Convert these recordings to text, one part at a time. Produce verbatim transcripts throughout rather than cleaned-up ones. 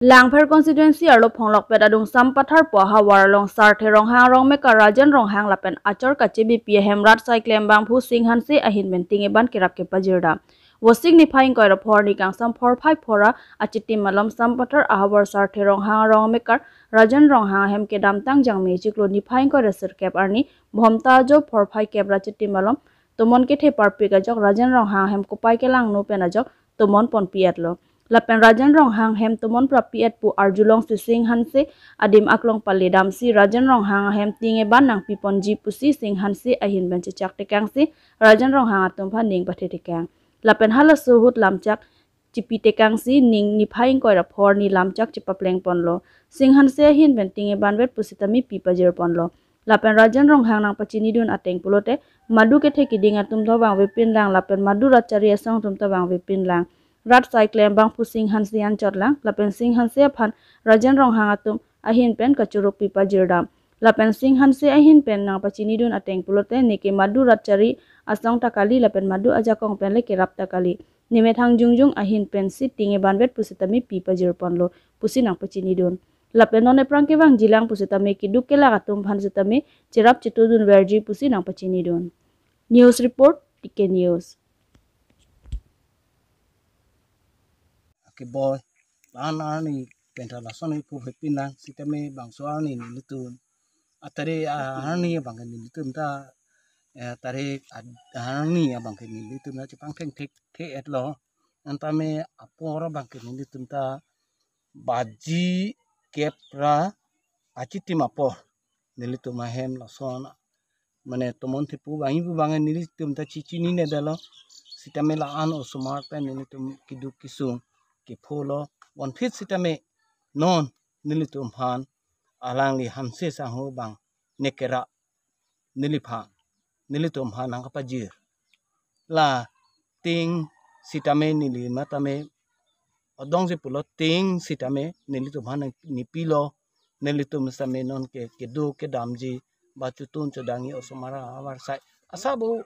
Langpher constituency arlo phonglokpet adung Sampathar pu ahavar along Sarthe Ronghang, Rongmekar Rajan Ronghang lapen achor kachebipi ahem rat sai klembangphu Sing Hanse ahin pen ting eban kerap kepajir dam. Vosik niphai ingkoi ra pho arni kangsam phor phai phora achitim malom Sampathar ahavar Sarthe Ronghang, Rongmekar Rajan Ronghang ahem kedamtang Jangme chiklo niphai ingkoi ra sirkep arni Bhomta ajo phor phai kep ra achitim malom tomon kethe parpik ajok Rajan Ronghang ahem kopai kelangno pen ajok tomon ponpi-etlo. Lapen Rajan Ronghang ahem tomon prapi-et pu arjulongsi Sing Hanse adim aklong pale damsi Rajan Ronghang ahem ting eban nangpiponji pusi Sing Hanse ahin pen chechak tekangsi Rajan Ronghang atum aphan ning pathe tekang. Lapen halaso ahut lamchak chipi tekangsi ning niphai ingkoi ra pho arni lamchak chipaplengponlo. Sing Hanse ahin pen ting ebanvet pusitame pi pajirponlo. Lapen Rajan Ronghang nangpachinidun ateng pulote madu kethe kiding atum ta vangvepinlang lapen madu rat chari asong atum ta vangvepinlang. Rat sai klembangphu Sing Hanse anchotlang lapen Sing Hanse aphan Rajan Ronghang atum ahin pen kachorokpi pajir dam. Lapen Sing Hanse ahin pen nangpachinidun ateng pulote neke madu rat chari asong ta kali lapen madu ajakong pen le kerap ta kali. Nemethang jongjong ahin pensi ting ebanvet pusitame pi pajirponlo pusi nangpachinidun. Lapen non ephrang kevangjilang pusitame keduk kelak atum aphan sitame cherap chetudunverji pusi nangpachinidun. News report, T K News. Keboi, la-an arni penta lason ipu hepinang sitame bangso arni nelitum. Atare arni abangke nelitum ta, eh, atare ad-, arni abangke nelitum ta chepangthengthek the-etlo. Antame apor abangke nelitum ta baji kep ra achitim apor nelitum ahem lason mane tomon thepu vangji pu abang nelitum ta chechinine detlo. Sitame la-an osomar pen nelitum keduk kesung kepholo. Bonphit sitame non nelitum aphan alangli Hanse Sangho abang ne kerap neliphan, nelitum aphan nangkapajir. La ting sitame neli matame odong si pulo ting sitame nelitum aphan nangpilo, nelitum sitame nonke kedo kedamji ba chotun chodangji osomar avarsai. Asa bo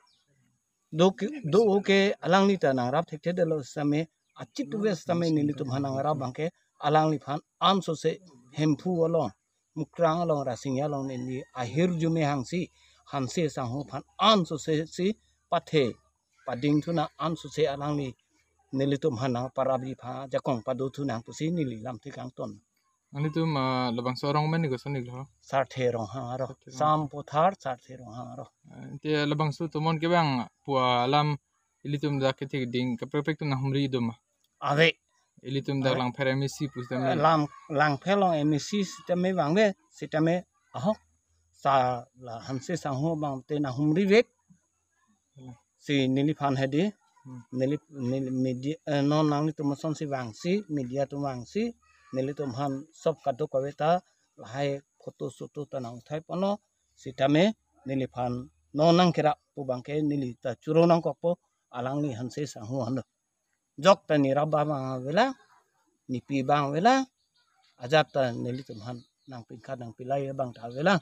do ke, do ke alangli ta nangrap thekthe detlo sitame achituve sitame nelitum aphan nangrap abangke alangliphan ansose Hemphu along, Mukrang along, Rasinja along neli ahirjume hangsi Hanse Sangho aphan ansose si pathe padingthunang ansose alangli nelitum aphan nangparapji aphan ajakong padothunang pusi neli lamthe kangton. Nanglitum, ah, labangso arong mani koson iklo? Sarthe Ronghang arong. Sarthe Ronghang. Sampathar Sarthe Ronghang arong. Ah, ante labangso tomon kevang pu alam ilitum dak kethek ding kaprek kaprek atum nanghumri do ma? Ave. Ilitum dak Ave. Langpher M A C pusitame. Lang, Langpher along M A C sitame vangve, sitame ahok. Sa la Hanse Sangho abang te nanghumrivek. Hmm. Si neliphan hedi. Hmm. Neli, neli media, eh, non nanglitum asonsi vangsi, media atum vangsi, nelitum aphan sob kadokave ta lahai photo soto ta nang uthaiponlo, sitame neliphan non nangkerap pu abangke neli ta choro nangkokpo alangli Hanse Sangho aphan. Jok ta nerap abang avelang, nepi abang avelang, ajat ta nelitum aphan nangpinkhat nangpilai abang ta avelang.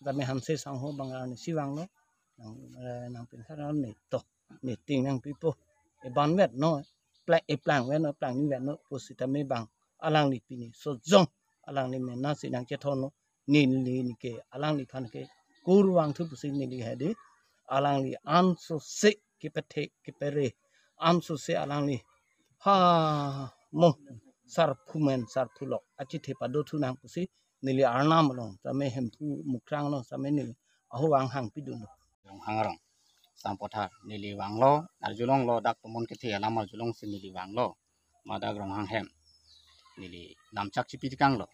Tame Hanse Sangho abang arnisi vanglo, nang, eh, nangpinkhat arni to, neting nangpipo. Ebanvet no, pla-, eplangvet no, plangnivet no pusitame abang alangli pini sojong alangli mena si nangchethonlo. Neli neke alangliphan ke kurvangthu pusi neli hedi, alangli ansose kepethe kepere, ansose alangli ha mo sarphumen sarphulok achithe padothunang pusi neli arnam along tame Hemphu Mukrang along tame neli ahuvang hangpidunlo. Ronghang arong, Sampathar, neli vanglo, arjulonglo, dak tomon kethe alam arjulongsi neli vanglo. Madak Ronghang ahem. Neli lamchak chipi tekanglo.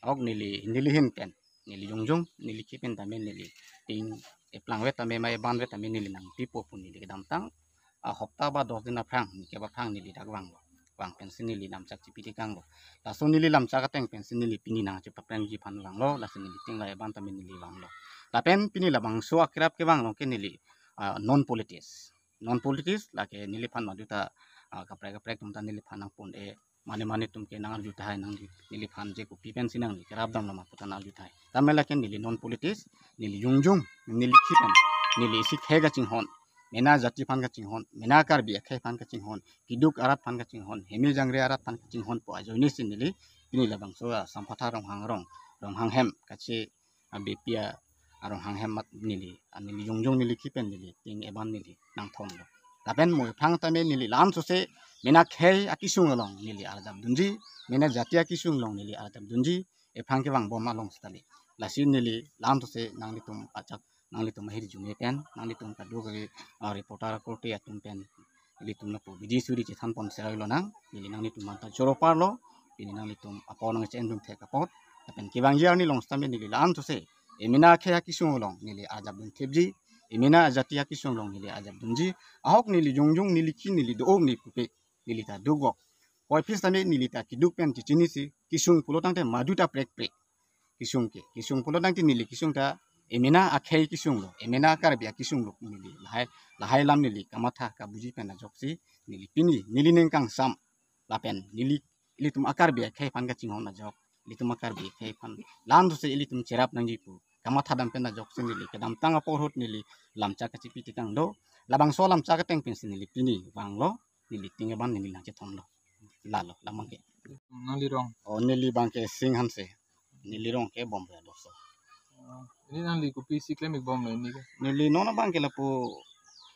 Ok neli, neli ahin pen, neli jongjong, neli kipen tame neli ting eplangvet tame ma ebanvet tame neli nangpipo pu neli kedamtang ahopta ba dos din aphrang, neke ba aphrang neli dak vanglo. Vang pensi neli lamchak chipi tekanglo. Laso neli lamchak ateng pensi neli pini nangchepaphrangji aphan vanglo, laso neli ting la eban tame neli vanglo. Lapen pini labangso akerap kevang along ke neli, ah, non politics. Non politics lake neliphan madu ta, ah, kaprek kaprek atum ta neliphan nangpon-e, mane mane atum ke nangarju tahai nang neliphan je kopi pensi nangli kerap damlo ma pu ta nangarju tahai. Tame lake neli non politics, neli jongjong, neli kipen, neli isi khei kachinghon, mena jati aphan kachinghon, mena Karbi akhei aphan kachinghon, keduk arat aphan kachinghon, heme jangre arat aphan kachinghon pu ajoinesi neli pini labangso a Sampatha Ronghang arong, Ronghang hem kachi a B P a Ronghang hem mat neli, a neli jongjong neli kipen neli ting eban neli nangthom lo. Lapen mo ephrang tame neli la-an sose mena khei akisung along neli arjap dunji, mena jati akisung along neli arjap dunji, ephrang kevang bom along setame. Lasi neli la-an sose nanglitum ajak, nanglitum ahirjume pen, nanglitum kadokave, ah, reporter akorte atum pen, ilitum lapu bidi suri chethan pon serai lonang, neli nanglitum anta choro parlo, pini nanglitum apor nang chen dun thek apot, lapen kevangji arni along setame neli la-an sose, emena khei akisung along neli arjap dun thepji, emena ajati akisung along neli arjap dunji, ahok neli jongjong neli ki neli do-o neli pupe, neli ta dukvok. Puvoiphit setame neli ta keduk pen chechinisi, kisung pulo tangte madu ta prekprek. Kisung ke, kisung pulo tangte neli kisung ta emena akhei kisung lo, emena Karbi akisung lo neli. Lahai, lahai alam neli kamatha kabuji pen ajoksi neli pini, neli ning kangsam. Lapen neli, ilitum a-Karbi akhei aphan kachinghon ajok, ilitum a-Karbi akhei aphan la-an sose ilitum cherap nangji pu kamatha dam pen ajoksi neli kedamtang apor ahut neli lamchak kachipi tekang do. Labangso lamchak ateng pensi neli pini vanglo, neli ting eban neli nangchethom lo. Lalo, labang ke. Nangli rong? Oh, neli abang ke Sing Hanse. Neli rong ke Bombay Doso. Oh, ini nangli kopisi klem-ik bom lo ini ke? Neli non abang ke lapu,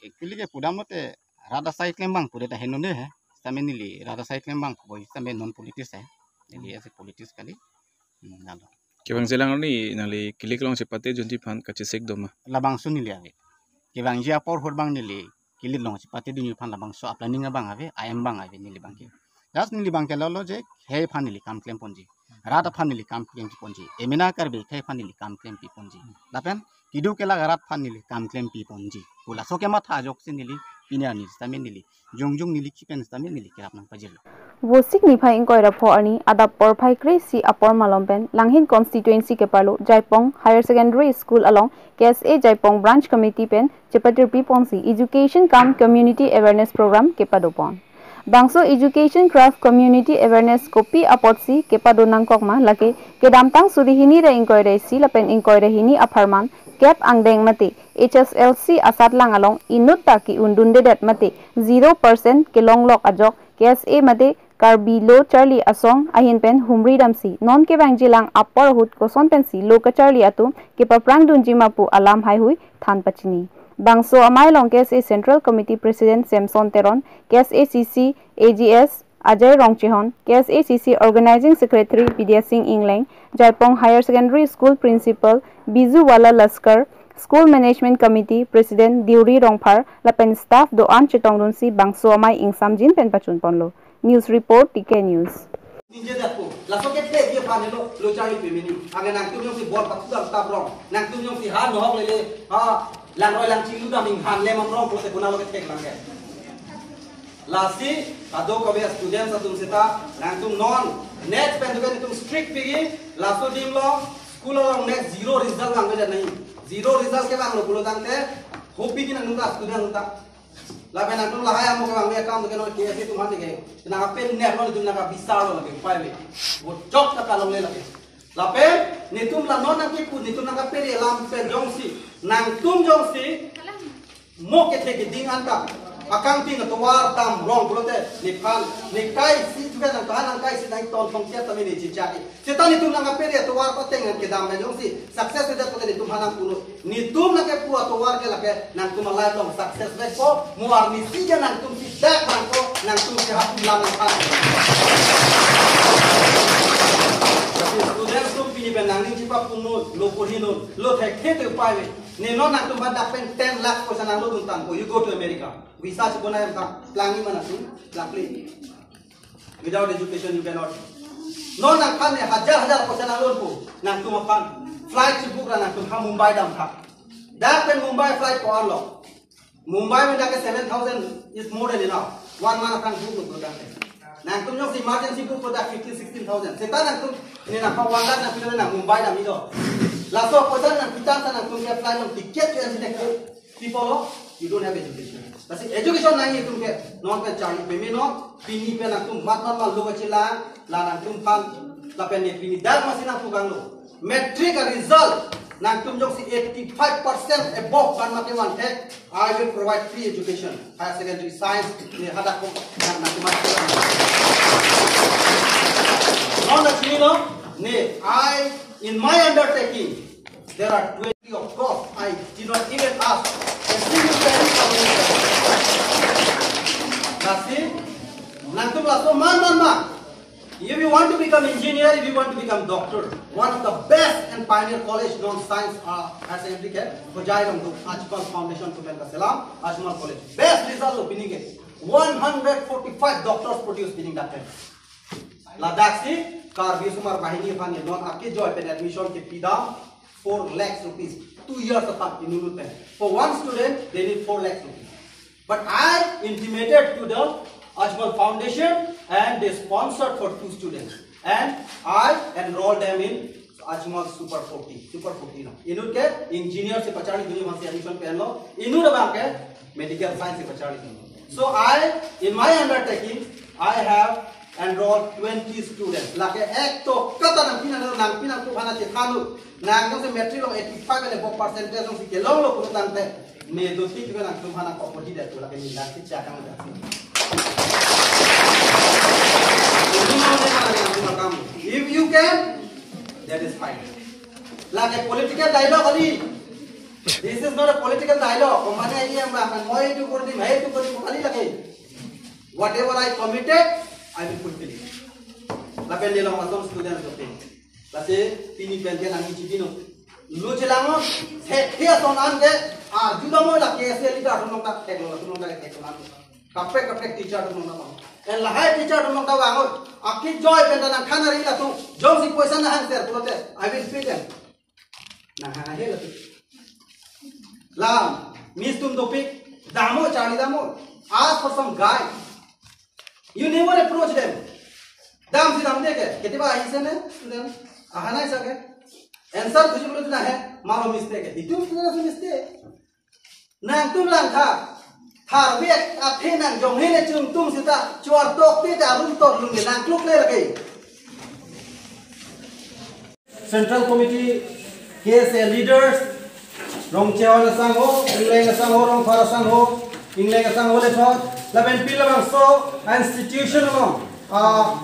actually ke pudam lote rat asai klem abang pudet ahin nonde he. Setame neli rat asai klem abang puvoiphit setame non politics he. Neli ase politics kali. Hmm, lalo. Kevangjilang arni nangli kilik along chepate dunji aphan kachesik doma? Labangso neli ave. Kevangji apor ahut abang neli kilik along chepate dunji aphan labangso a-planning abang ave, a-aim abang ave neli abang ke. Just neli abang ke lalo je, khei aphan neli kam klem ponji. Rat aphan neli kam klem ponji. Emena Karbi khei aphan neli kam klempi ponji. Lapen keduk kelak arat aphan neli kam klempi ponji pu laso kematha ajoksi neli pini arni setame neli jongjong neli kipen setame neli kerap nangpajirlo. Vosik niphai ingkoi ra pho arni adap porphai kre-isi apor malom pen Langhin constituency keparlo Jaipong Higher Secondary School along K S A Jaipong Branch Committee pen chepatirpi ponsi Education cum Community Awareness Program kepado pon. Bangso Education cum Community Awareness kopi apotsi kepado nangkok ma, lake kedamtang suri hini ra ingkoi ra isi lapen ingkoi ra hini apharman kep angdeng mate H S L C asatlang along inut ta ke-un dundedet mate zero percent kelonglok ajok K S A mate Karbi Lo Charli Asong ahin pen humri damsi non kevangjilang apor ahut koson pensi lo kacharli atum kepaphrang dunji ma pu alam haihui than pachini. Bangso amei along K S A Central Committee President Samson Teron, K S A C C A G S Ajay Rongchehon, K S A C C Organizing Secretary Bidya Sing Engleng, Jaipong Higher Secondary School Principal Bijuwala Laskar, School Management Committee President Deuri Rongphar lapen staff do-an chetongdunsi bangso amei ingsamjin pen pachun ponlo. News report, T K News. Ningje dakpo. Laso kethe dia aphan lo, lo charli pemeni. Anke nangtum jongsi bor pathu dam tap rong. Nangtum jongsi ha nohok lele, ha langroi langchinglu dam inghan le mam rong pulote konat lo kethek lang ke. Lasi kadokave students atum seta nangtum non next pen dukan itum strict pigi, laso adim lo school along next zero result lang ke nai. Zero result kevanglo pulo tangte hopi ke nangtum ta student ta. Lapen nangtum lahai amo kevang me akam ke non K S A atum aphan ke. Nangkapen ner lo itum nangkabisar lo ke pai me. Bo chok ta kalongle lake. Lapen netum la non nangkipu, netum nangkaperi alam pen jongsi, nangtum jongsi mo kethe keding anta akangting atovar dam rong pulote nephan, nekai si juga nang tahan nangkai si nang ton tong kiat tame ne chichari. Seta netum nangkaperi atovar pateng nang kedam pen jongsi success ida pulote netum hanang pulo. Netum nangkepu atovar ke lake nangtum a-life along success vekpo, mo arnisi ke nangtum si dak nangko, nangtum si hap lam nangphan. Students atum pini pen nangning chipa punu, lo purhi nu, lo thekthe te upai ve. Ne non nangtum ba dak pen ten lakh poisa nanglo dun tangpo, you go to America. Visa chipona em tha, plangi mana sung, plangli. Without education, you cannot. Non nangphan ne hajar hajar poisa nanglo po, nangtum aphan. Flight chibook ra nangtum ha Mumbai dam tha. Dak pen Mumbai flight ko-an lo. Mumbai pen dak ke seven thousand is more than enough. One month aphan book lo dak. Nangtum jongsi emergency book lo dak fifteen, sixteen thousand. Seta nangtum ne nangphan one lakh nangtum nang Mumbai dam ido. Laso poisa nangtum ta nangtum ke flight along ticket ke ansi nek. People of, you don't have education. Lasi education nang itum ke, non pen charli peme non, pini pen nangtum mat mat mal lo kachilang, la nangtum aphan, lapen ne pini dak masi nangpu kanglo. Matric a-result, nangtum jongsi eighty-five percent above ban mate van the, I will provide free education, higher secondary science, ne hadak ko, nang nangtum mat. Non la Nay, I, in my undertaking, there are twenty. Of course, I did not even ask a single penny from anyone. Lasi, nangtum laso man man man. If you want to become engineer, if you want to become doctor, one of the best and pioneer college non-science, uh, higher secondary ke Hojai along do, Ajmal Foundation atum pen kaselam, Ajmal College. Best result lo pini ke. One hundred forty-five doctors produce pini dak pen. Ladak si Karbi Osomar Bahini aphan non akejoi pen admission kepi dam four lakhs rupees. Two years apart inut pen. For one student, they need four lakhs rupees. But I intimated to the Ajmal Foundation and they sponsored for two students. And I enrolled them in Ajmal Super forty. Super forty na. Inut ke engineer si pacharli dunji aphan si admission pen lo. Inut abang ke medical science si pacharli dunji. So I, in my undertaking, I have enrolled twenty students. Lake ek to kata nangpi nang nangpi nangtum aphan chethanlo. Nang jongsi matric along eighty-five and above percentage jongsi kelong lo pulo tangte, ne do tik ke nangtum aphan ko podi de tu lake ni lak si chakang de. If you can, that is fine. Lake political dialogue kali. This is not a political dialogue. Komat ke yang bahkan moi itu kurdi, mai itu kurdi kali lagi. Whatever I committed, I will fulfill it. Lapen neli lason student dope. Lasi pini pen ke nangji pino. Lo chelang on, se ke son an ke, arju dam la ke se leader atum nong ta, teknologi atum nong ta, teknologi. Kaprek kaprek teacher atum nong ta. En lahai teacher atum nong ta bang on. Akejoi pen ta nangkhan ari latum. Jongsi poisa nahang ser pulote, I will pay them. Nang hang ahe latum. Lam, miss tum dopik, damo charli damo. Ask for some guide. You never approach them. Damsi damde ke, ketiba ahise ne, student. Ahana isa ke. Answer kuchu bulu tu nahe, malo mistake ke. Itu student aso mistake. Nangtum langkha. Tharvek athe nang jonghe le chungtum sita, chuar tok te ta arum tor lung le nang kluk le lagi. Central Committee, K S A leaders, Rongchehon asangho, Ingleng asangho, Rongphar asangho, Ingleng asangho le thot, lapen pila bangso institution along, ah,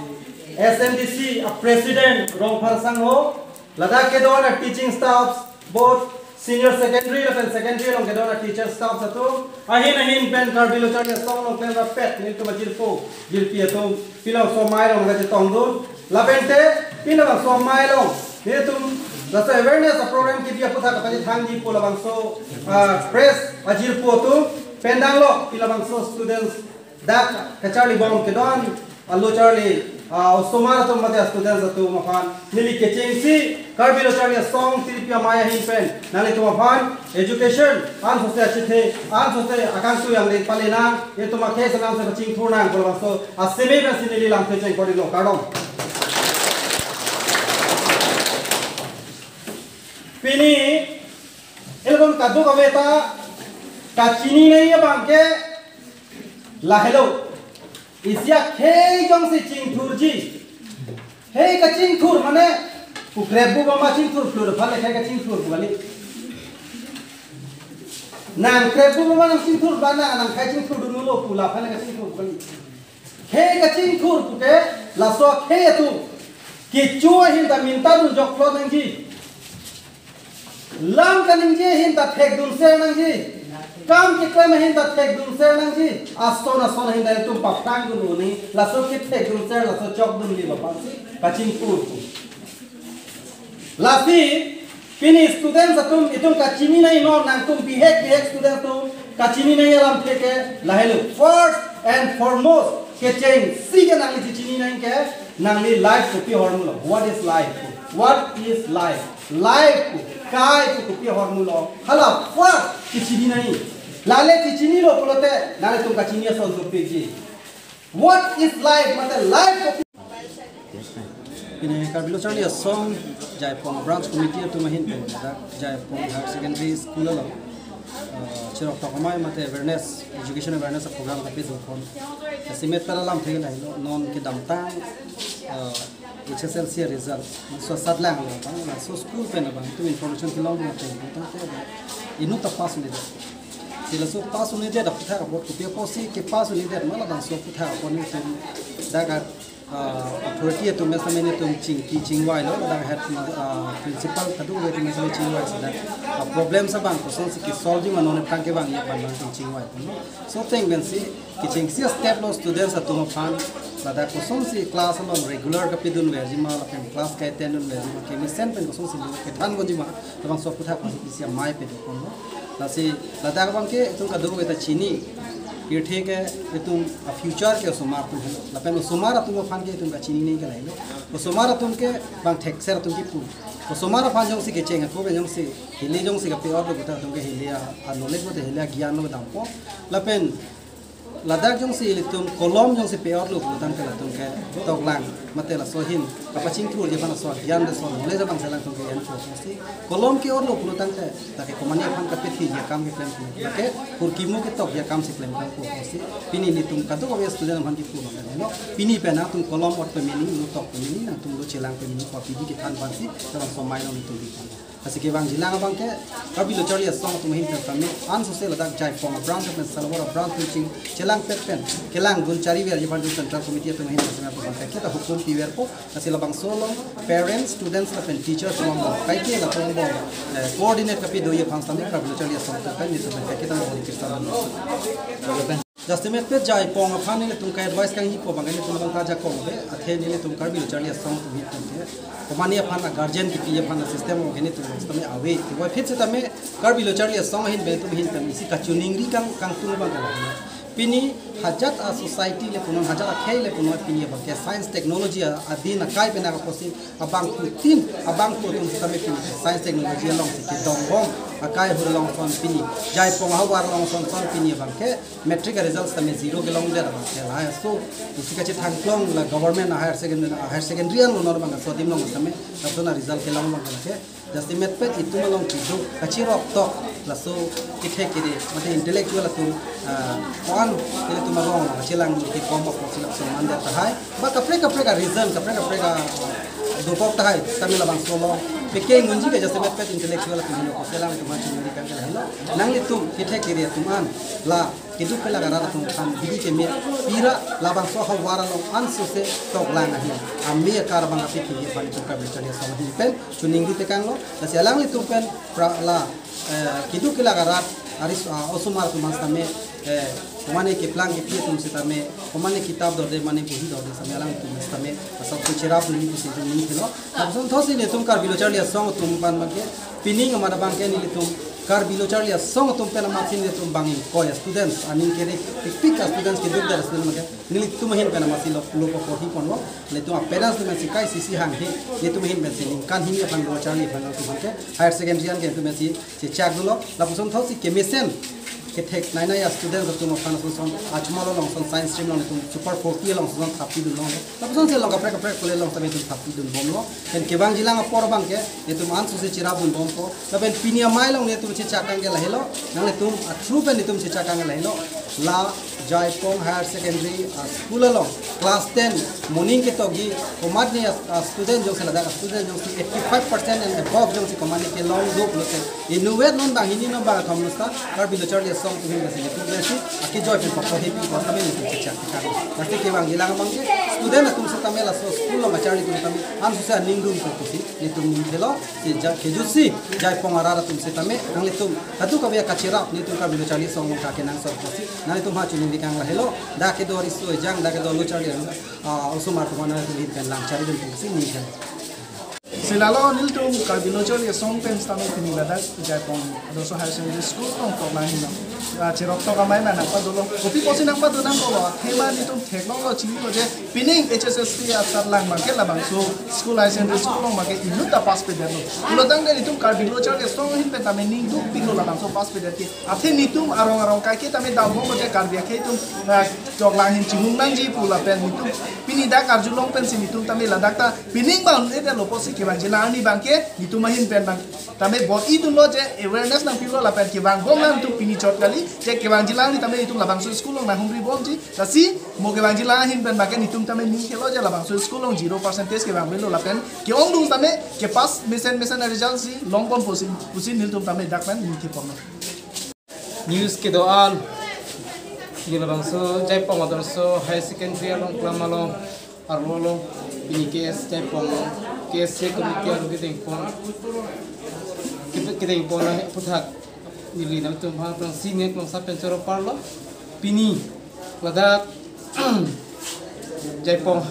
S M D C, ah, President Rongphar asangho, ladak kedo-an a-teaching staffs, both senior secondary lapen secondary along kedo-an a-teacher staffs atum, ahin ahin pen Karbi Lo Charli Asong along pen rapet nelitum ajirpo jirpi atum pila bangso amei along nangkachetongdun. Lapen te pila bangso amei along nelitum laso awareness a-program kebi aphuthak kapachethangji pu labangso, ah, press ajirpo atum pen danglo pila bangso students dak kacharlibom kedo-an a-Lo Charli, ah, osomar atum mate students atum aphan neli kechengsi Karbi Lo Charli Asong tiripi amei ahin pen nanglitum aphan education ansose achethe ansose akangtui angdeng pale nang, itum akhei selam se pachingthur nang pu labangso aseme pensi neli lamthe chengkok-iklo, kardom. Pini ilitum kadokave ta kachini nangji abang ke lahelo. Isi akhei jongsi chingthurji. Khei kachingthur mane, pu krepbu bama chingthur, plur aphan le khei kachingthur pu kali. Nang krepbu bama nang chingthur ba nang, nang khei chingthurdunlo pu la aphan le kachingthur pu kali. Khei kachingthur puke laso akhei atum kecho ahin ta mintadun joklo nangji. Lam kaningje ahin ta thekdunser nangji. Kam keklem ahin ta thekdunser nangji. Ason ason ahin ta itum paphrangdun un-e. Laso kethekdunser, laso chokdunji aphansi kachingthur pu. Lasi pini students atum itum kachini nangji, non nangtum bihek bihek students atum kachini nangji alamthe ke lahelo. First and foremost, kechengsi ke nangli chini nangji ke nangli life kopi ahormulo. What is life? What is life? Life pu, kai pu kopi ahormulo. Hala first kechini nangji. Lale kechinilo pulote nanglitum kachini ason sopikji. What is life? Mate life kopi? Pini Karbi Lo Charli Asong Jaipong Branch Committee atum ahin pen dak Jaipong Higher Secondary School along, uh, chirok tok amei mate awareness, education awareness program kapejokpon. Kasimet pala lamthe ke lahelo, non kedamtang, uh, H S L C result laso asatlang lo abang, laso school pen abang itum information kelong lo pen, tangte inut ta pass un-edet. Si laso pass un-edet aphuthak apot kopi apotsi kepass un-edet ma labangso aphuthak apot nelitum dak Ah, authority atum sitame nelitum chingki chingvai lo, ladak head, ah, principal kadokave atum sitame chingvai, ladak, ah, problem abang kosonsi ke-solve ji ma non aphrang kevangji aphan nelitum chingvai lo. So ateng pensi kechengsi step lo students atum aphan, ladak kosonsi class along regular kapedun verji ma, lapen class ka-attend dun verji ma, kemesen pen kosonsi kethan ponji ma, labangso aputhak aphan isi amei pado ponlo. Lasi ladak abang ke itum kadokave ta chini, pirthe ke itum a-future ke osomar atum helo. Lapen osomar atum aphan ke itum kachinine ke lahelo. Osomar atum ke bang thekser atum kipu. Osomar aphan jongsi kecheng ako pen jongsi hili jongsi kape-otlo puta atum ke hili a, a-knowledge mate hili agyan lo dampo. Lapen ladak jongsi ilitum kolom jongsi pe-otlo putangte latum ke toklang mate laso ahin kapachingthurji aphan laso agyan laso knowledge abang si alangtum ke enpo si. Kolom ke-otlo putangte lake komane aphan kapethiji akam keklem, lake kurkimo ketokji akam si klem kangpo si. Pini nelitum kadokave student aphan kipu ma kali lo. Pini pen nangtum kolom ot pemeni, lo tok pemeni, nangtum lo chelang pemeni, ko pidi kethan abang si, labangso amei lo nelitum di. Lasi kevangjilang abang ke, Karbi Lo Charli Asong atum ahin pen tame, ansose ladak Jaipong a-branch pen Salawar a-branch pen ching chelangpet pen, kelang dun chari verji aphan Central Committee atum ahin pen tame atum pen kita hukum piverpo, lasi labangso along parents, students lapen teachers along kaike latum along, eh, coordinate kapedoji aphan tame Karbi Lo Charli Asong atum pen nelitum pen kita along kita along. Jasemet pen Jaipong aphan nelitum ka-advice kanghipo abang nelitum along kajakong ave, athe nelitum Karbi Lo Charli Asong atum ahin pen ke komane aphan a-guardian kipi aphan a-system abang nelitum along sitame ave. Ava phit sitame Karbi Lo Charli Asong ahin pen nelitum ahin pen isi kachiningri kang kangtung abang ke lahelo. Pini hajat a-society le punon, hajat akhei le punon, pini abang ke science technology a, adin akai pen ako si abangphutin, abangphu atum sitame pini science technology along si kedongbom, akai ahut along son pini, Jaipong ahavar along son son pini abang ke matric a-result sitame zero kelongdet abang ke lahai. So isi kachethangklong la government a-higher secondary, a-higher secondary an lo non abang so adim along sitame lason a-result kelong abang ke. Jasemet pen itum along kedo kachirok tok laso kethek kere mate intellectual atum, ah, ko-an ilitum arong along kachelang kekom apotsi lason mandet tahai. Ba kaprek kaprek a-reason, kaprek kaprek a dokok tahai, sitame labangso along pekeng unji ke jasemet pen intellectual atum helo, ko selang atum ahin chiningri kang ke lahelo. Nanglitum kethek kere atum an la keduk kelak arat atum aphan bidi keme pira, labangso ahavar along ansose toklang ahin amei akar abang kapethiji aphan itum Karbi Lo Charli Asong ahin pen chiningri tekanglo. Lasi alanglitum pen pra la, eh, keduk kelak arat aris, ah, osomar atum an sitame, eh, komane keplang kepi atum sitame, komane kitap dorde mane bohi dorde sitame alangtum sitame asap tu cherap neli pusi neli thelo. Lapuson thotsi nelitum Karbi Lo Charli Asong atum aphan abang ke pining amat abang ke nelitum Karbi Lo Charli Asong atum pen amatsi nelitum bang ingkoi a-students, aning kere pikpik a-students keduk dar student abang ke nelitum ahin pen amatsi lo, lo porhi ponlo. Nelitum a-parents atum pensi kai sisi hanghe, nelitum ahin pensi ningkan hini aphan Lo Charli aphan atum abang ke higher secondary an ke nelitum pensi chechak dolo. Lapuson thotsi kemesen kethek nai nai a-students atum aphan ason son achumalo along son science stream along nelitum super forty along son thappi dunlo. Lapusonsi along kaprek kaprek kole along sitame nelitum thappi dunbomlo. Pen kevangjilang apor abang ke nelitum ansose cherap dunbompo. Lapen pini amei along nelitum chechak kang ke lahelo. Nanglitum a-through pen nelitum chechak kang ke lahelo. La Jaipong Higher Secondary, ah, school along class ten moning ketokji komatne a, ah, student jongsi ladak a-student jongsi eighty five percent and above jongsi komane kelong do pulote inutvet non banghini non bangkethom lo seta Karbi Lo Charli Asong atum ahin pensi nelitum pensi akejoi pen paporhi pi ko sitame nelitum chechak tekang. Lasi kevangjilang abang ke student atum sitame laso school along kacharli atum sitame ansose aning dun ko pusi nelitum ning thelo. Si ja kejutsi Jaipong arat atum sitame nanglitum kadokave kacherap nelitum Karbi Lo Charli Asong along kakenangsot pusi nanglitum aphan chiningri kang lahelo. Dak kedo riso ejang, dak kedo Lo Charli, ah, osomar atum aphan nelitum ahin pen lang chari dun pusi ning thelo. Si lalo nelitum Karbi Lo Charli Asong pen sitame pini ladak Jaipong Adorso Higher Secondary School along toklang ahin lo, ah, cherok tok amei ma nangpadolo. Kopi pusi nangpado nangkoklo, athema nelitum theklonglo, chinilo je pining H S S L C a-result lang abang ke labangso school, higher secondary school along abang ke inut ta pass pedetlo. Pulotangte nelitum Karbi Lo Charli Asong ahin pen tame ning dukpiklo labangso pass pedet ke. Athe nelitum arong arong kaike tame dambom je Karbi akhei atum, ah, toklang ahin chimung nangji pu lapen nelitum pini dak karjulong pensi nelitum tame ladak ta pining bang le lo pusi kevangjilang arni abang ke nelitum ahin pen abang tame bor-i dunlo je awareness nangpilo lapen kevangbom nangtum pini chot kali je kevangjilang arni tame nelitum labangso school along nanghumri bomji. Lasi mo kevangjilang ahin pen abang ke nelitum tame ning thelo je labangso school along zero percentage kevang avelo lapen ke-ongdung tame ke-pass mesen mesen a-result si longbom pusi, pusi nelitum tame dak pen ning thepon. News kedo-an, pini labangso Jaipong Adorso Higher Secondary along kelang along Arlo lo, pini K S Jaipong, K S A committee arlo kedengpon, kede- kedengpon aputhak neli nangtum aphan senior klongsa pen choro parlo. Pini ladak Jaipong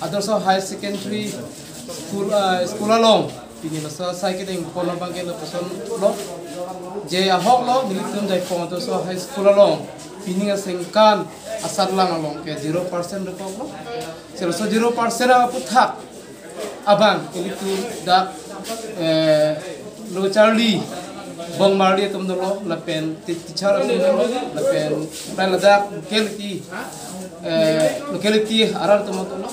Adorsho High Secondary School, ah, school along pini laso asai kedengpon abang ke lapuson lo. Je ahok lo, nelitum Jaipong Adorsho High School along pini asengkan asatlang along ke zero percent report lo. Selaso zero percent aputhak abang nelitum dak, eh, lo charli bong marli atum dolo, lapen ti- teacher atum dolo, lapen prai ladak locality, eh, locality arat atum dolo.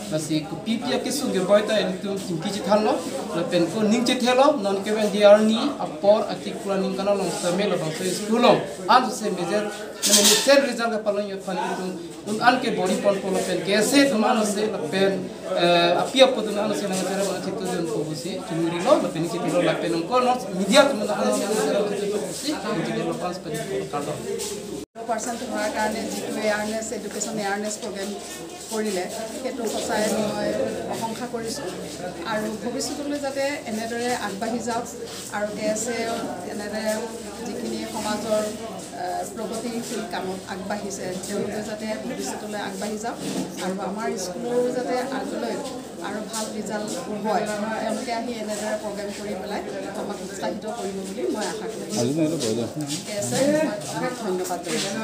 Lasi kopipi akesung keboi ta nelitum chingki chethanlo, lapen ko ning chethelo, non ke ven D R ni apor atik pula ningkan along same labangso school along an se major, mane mesen result kepalong aphan nelitum un an ke body pon polo pen K S A atum an se lapen, eh, api apo atum an se nang chera bang chitu jon ko busi chumuri lo lapen chitilo lapen ko non media atum an se nang chera bang chitu ko busi chitilo lapan sepen ko kardo. Percent হোৱাৰ কাৰণে যিটো awareness, education awareness programme কৰিলে, সেইটো সঁচাই মই প্ৰশংসা কৰিছোঁ। আৰু ভৱিষ্যতলৈ যাতে এনেদৰে আগবাঢ়ি যাওক আৰু কে এছ এ এনেদৰে যিখিনি সমাজৰ, আহ, প্ৰগতিশীল কামত আগবাঢ়িছে, তেওঁলোকে যাতে ভৱিষ্যতলৈ আগবাঢ়ি যাওক আৰু আমাৰ স্কুলৰো যাতে আগলৈ আৰু ভাল ৰিজাল্ট হয়। তেওঁলোকে আহি এনেদৰে প্ৰগ্ৰেম কৰি পেলাই আমাক উৎসাহিত কৰিব বুলি মই আশা কৰিছোঁ। আজি নাই, এইটো বজাই। কে এছ এ, মই অশেষ ধন্যবাদ জনাইছোঁ।